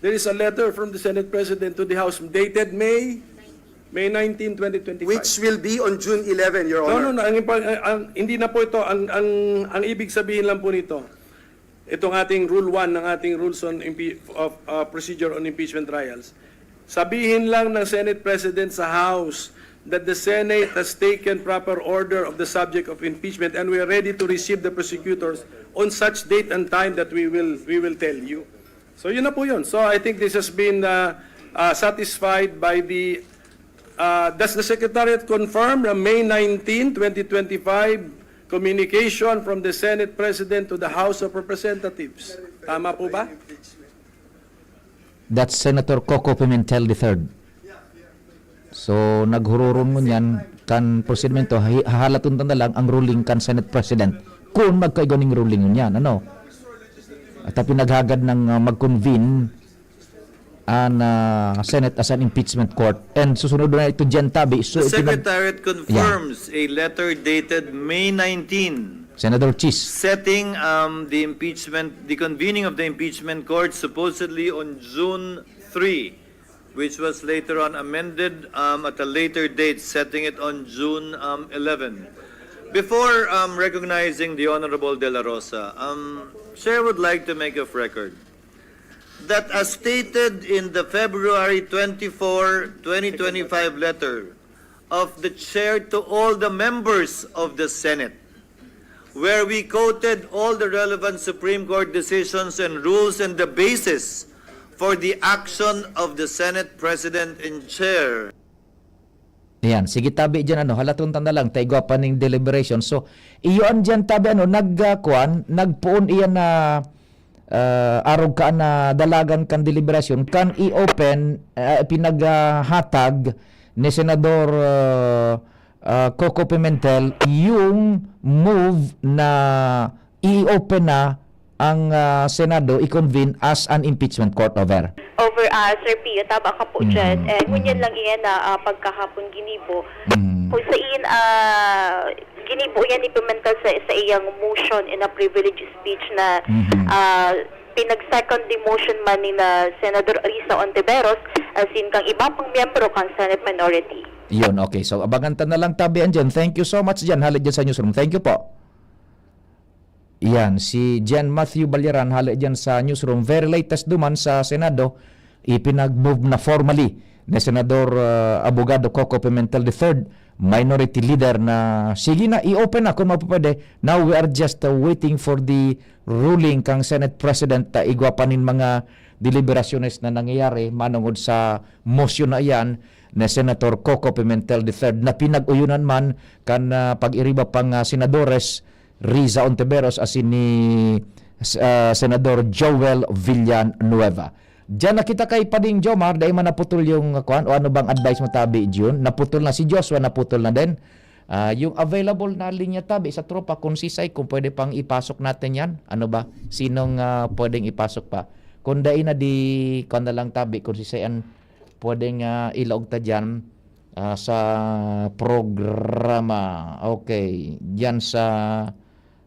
There is a letter from the Senate President to the House dated May, May nineteen, twenty twenty-five. Which will be on June eleven, Your No, Honor. no, no. Ang, impa-, ang, ang, hindi na po ito. Ang, ang, ang ibig sabihin lang po nito, itong ating Rule one ng ating Rules on Impe-, of, uh, Procedure on Impeachment Trials, sabihin lang ng Senate President sa House that the Senate has taken proper order of the subject of impeachment and we are ready to receive the prosecutors on such date and time that we will, we will tell you. So, yun na po yun. So, I think this has been, uh, uh, satisfied by the, uh, does the Secretariat confirm the May nineteen, twenty twenty-five communication from the Senate President to the House of Representatives? Tama po ba? That's Senator Coco Pimentel the third. So, naghuroron ngunyan kan prosedimento, hi- hahalaton ta na lang ang ruling kan Senate President. Kung magkaigwa ning ruling ngunyan, ano? At ang pinaghagad ng uh, mag-convene an uh, Senate as an impeachment court. And susunod na ito dyan, tabi. So, The ipinag- Secretariat confirms a letter dated May nineteen Senator Chis. setting um, the impeachment, the convening of the impeachment court supposedly on June three, which was later on amended um, at a later date, setting it on June um, eleven. Before um, recognizing the Honorable De La Rosa, um, Chair would like to make of record that as stated in the February twenty-four, twenty twenty-five letter of the chair to all the members of the Senate, where we quoted all the relevant Supreme Court decisions and rules and the basis for the action of the Senate President and Chair. Ayan, sige tabi dyan, ano, halaton ta na lang, ta igwa pa ning deliberation. So, iyo an dyan tabi, ano, nag, ah, kuwan, nagpoon iyan na ah, arog ka na dalagan kan deliberasyon, kan i-open, ah, pinaghatag ni Senador ah, ah, Coco Pimentel yung move na i-open na ang ah, Senado i-convene as an impeachment court over. Over, ah, Sir Pio, tama ka po dyan. Mhm, Eh, ngunyan mhm. lang iyan na ah, pagkahapon ginibo. Mm. Kung sa iyan, ah, ginibo iyan ni Pimentel sa, sa iyang motion in a privilege speech na Mhm. ah, pinag-second the motion man ni na Senador Risa Ontiveros, as in kang iba pang miyembro kang Senate minority. Yun, okay. So, abangan ta na lang tabi, Jen. Thank you so much, Jen. Hali dyan sa newsroom. Thank you po. Yan, si Jen Matthew Balyaran, hali dyan sa newsroom. Very latest duman sa Senado, ipinag-move na formally ni Senador uh, Abogado Coco Pimentel the third, minority leader, na sige na, i-open na kung mapapwede. Now we are just uh, waiting for the ruling kang Senate President ta igwa pa nin mga deliberasyones na nangyayari manungod sa motion na iyan ni Senator Coco Pimentel the third na pinag-uyunan man kan uh, pag-iriba pang uh, senadores Riza Ontiveros asin ni uh, Senador Joel Villanueva. Diyan nakita kay Pading Jomar, dai man naputol yung uh, kwan, o ano bang advice mo tabi, Jun? Naputol na si Joshua, naputol na din. Ah, yung available na linya tabi sa tropa, kung sisay, kung pwede pang ipasok natin yan. Ano ba? Sinong ah, pwedeng ipasok pa? Kung dai na di, kung na lang tabi, kung sisay ang pwedeng ah, ilaog ta dyan ah, sa programa. Okay. Dyan sa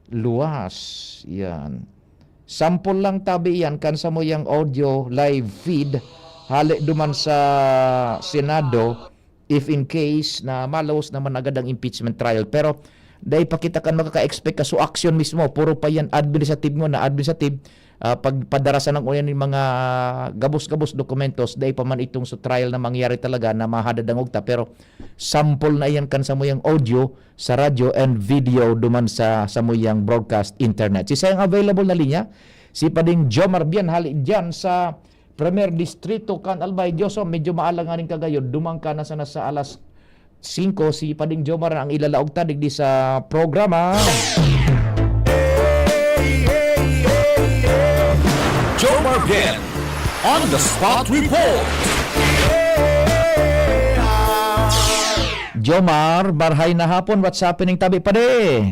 luwas. Yan. Sample lang tabi yan kan samuyang audio live feed hali duman sa Senado if in case na malawos naman agad ang impeachment trial. Pero dai pa kita kan makaka-expect ka. So action mismo, puro pa yan administrative mo na administrative. Ah, pagpadara sa nang uyan ng mga gabos-gabos dokumentos, dai pa man itong sa trial na mangyari talaga na mahadadangog ta. Pero sample na iyan kan samuyang audio sa radyo and video duman sa samuyang broadcast internet. Sisay ang available na linya? Si Pading Jomar Bian hali dyan sa Premier Distrito kan Albay. Diyos, oh, medyo maalang nga rin kagayon. Duman ka na sana sa alas singko, si Pading Jomar ang ilalaog ta digdi sa programa. Jomar Bian on the spot report. Jomar, marhay na hapon. What's happening tabi, padi?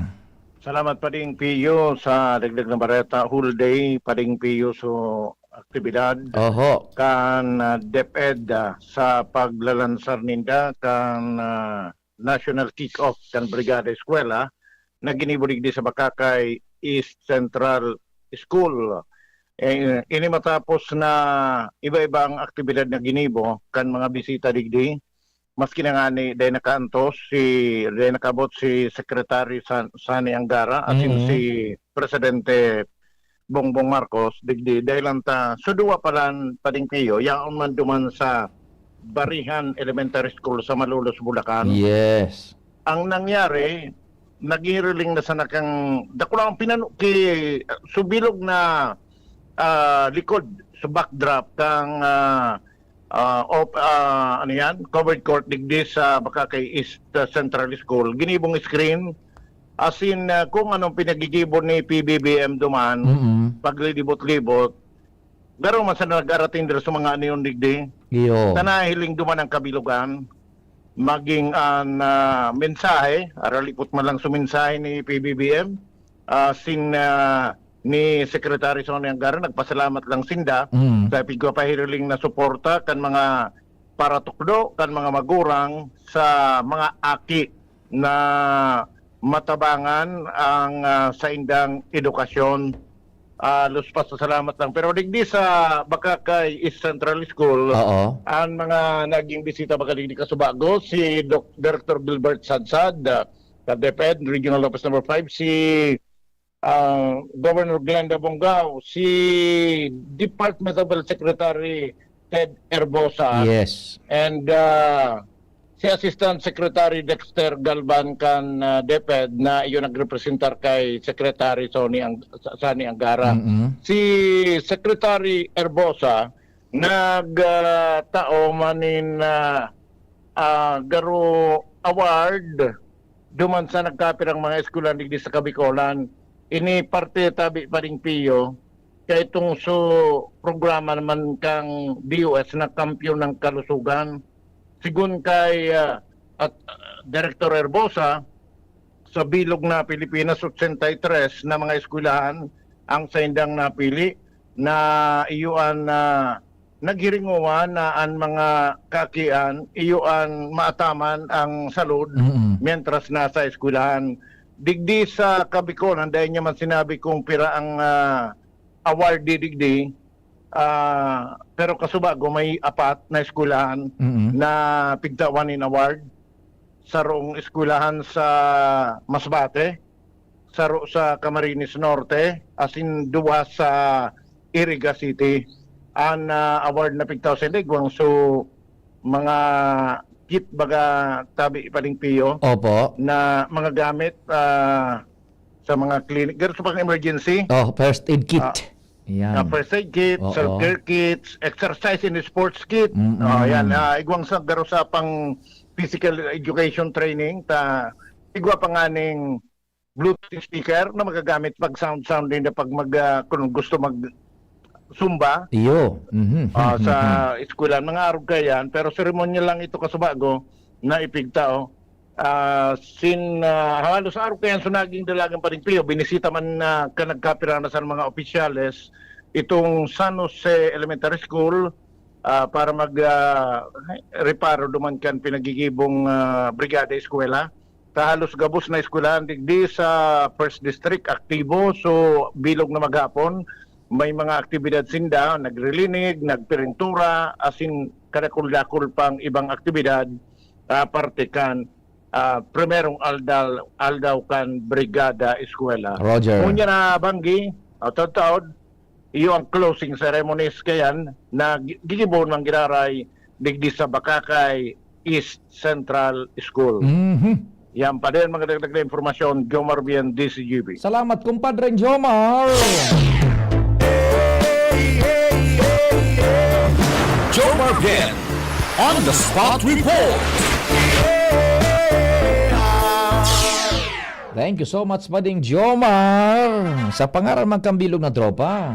Salamat pa ding P U sa dagdag na bareta. Whole day pa ding P U so aktibidad Oho. kan ah, DepEd ah, sa paglalansar ninda kan ah, national kick-off kan Brigada Eskwela na ginibo digdi sa Bakakay East Central School. Eh, ini matapos na iba-iba ang aktibidad na ginibo kan mga bisita digdi. Maski na ngani dai nakaantos si dai nakaabot si Secretary San, Sani Angara asin Mm. si Presidente Bongbong Marcos digdi dahil lang ta so duwa pa lang pading Pio yaon man duman sa Barihan Elementary School sa Malolos, Bulacan. Yes. Ang nangyari, nagiriling na sana kang dakula ang pinanu ki subilog na ah, likod sa backdrop kang ah, ah, op-, ah, ano yan, covered court digdi sa Bacacay East, ah, Central School. Ginibong screen, as in, ah, kung anong pinagigibo ni P B B M duman, Mm-mm. paglilibot-libot, garo man sa nag-arating dira sa mga ano yun digdi. Iyo. Sa nahiling duman ang kabilugan, maging an, ah, mensahe, aralipot man lang sa mensahe ni P B B M, ah, sin, ah, ni Secretary Sonny Angara, nagpasalamat lang sinda Mm. sa pigpapahiriling na suporta kan mga paratukdo, kan mga magurang sa mga aki na matabangan ang, ah, saindang edukasyon. Ah, lus pasasalamat lang. Pero digdi sa Bacacay East Central School, Oo. ang mga naging bisita baga digdi kasubago, si Doc-, Director Gilbert Sadsad, ah, sa DepEd, Regional Office Number Five, si, ah, Governor Glenda Bongao, si Department of Health Secretary Ted Herbosa, Yes. and, ah, si Assistant Secretary Dexter Galban kan, ah, DepEd na iyo nagrepresentar kay Secretary Sonny Ang-, Sa-, Sonny Angara. Mm-mm. Si Secretary Herbosa nag, ah, tao man nin, ah, ah, garo award duman sa nagkapirang mga eskwelahan digdi sa Kabikolan. Ini parte tabi pa ning Pio, kay itong su programa naman kang D O S na Kampiyon ng Kalusugan. Sigun kay, ah, at, ah, Direktor Herbosa, sa bilog na Pilipinas, ochenta y tres na mga eskwelahan ang saindang napili na iyo an, ah, naghiringowa na an mga kakian, iyo an maataman ang salud Mm. mientras nasa eskwelahan. Digdi sa Kabikolan, dai niya man sinabi kung pira ang, ah, awardee digdi, ah, pero kasubago may apat na eskwelahan Mm. na pigtawan nin award. Sarong eskwelahan sa Masbate, saro sa Camarines Norte, asin duwa sa Iriga City. An, ah, award na pigtao sa igwang, so, mga kit baga tabi pa ning Pio Opo. na mga gamit, ah, sa mga clinic, garo sa pang-emergency. Oh, first aid kit. Ah, Yan. ah, first aid kit, Oo. self-care kits, exercise and sports kit. Mm-mm. Oh, yan. Ah, igwang sa garo sa pang physical education training, ta igwa pa nga ning Bluetooth speaker na magagamit pag sound, sound din na pag mag, ah, kung gusto mag Zumba, Iyo. Mhm. ah, sa eskwelahan. Mga arog kaya yan, pero seremonyal lang ito kasubago na ipigtao. Ah, sin, ah, halos arog kaya yan, so naging dalagan pa rin, Pio. Binisita man na ka nagkapirana sa mga opisyales itong San Jose Elementary School, ah, para mag, ah, reparo duman kan pinagigibong, ah, Brigada Eskwela. Sa halos gabos na eskwelahan digdi sa First District, aktibo. So, bilog na maghapon, may mga aktibidad sinda, nagrilinig, nagpirintura, asin kadakul-dakul pang ibang aktibidad, ah, parte kan, ah, primerong aldaw, aldaw kan Brigada Eskwela. Roger. Ngunyan na banggi, ah, taod-taod, iyo ang closing ceremonies kayan na gi-, gigibohon man giraray digdi sa Bacacay East Central School. Mhm. Yan pa din, mga dagdag na impormasyon, Jomar Bien, D C G B. Salamat, kumpadre Jomar. Jomar Bien on the spot report. Thank you so much, Pading Jomar. Sa pangaran man kan bilog na tropa.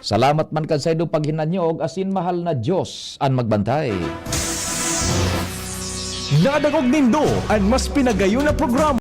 Salamat man kan saindong paghinanyog, asin mahal na Diyos an magbantay. Nadangog nindo an mas pinagayon na programa.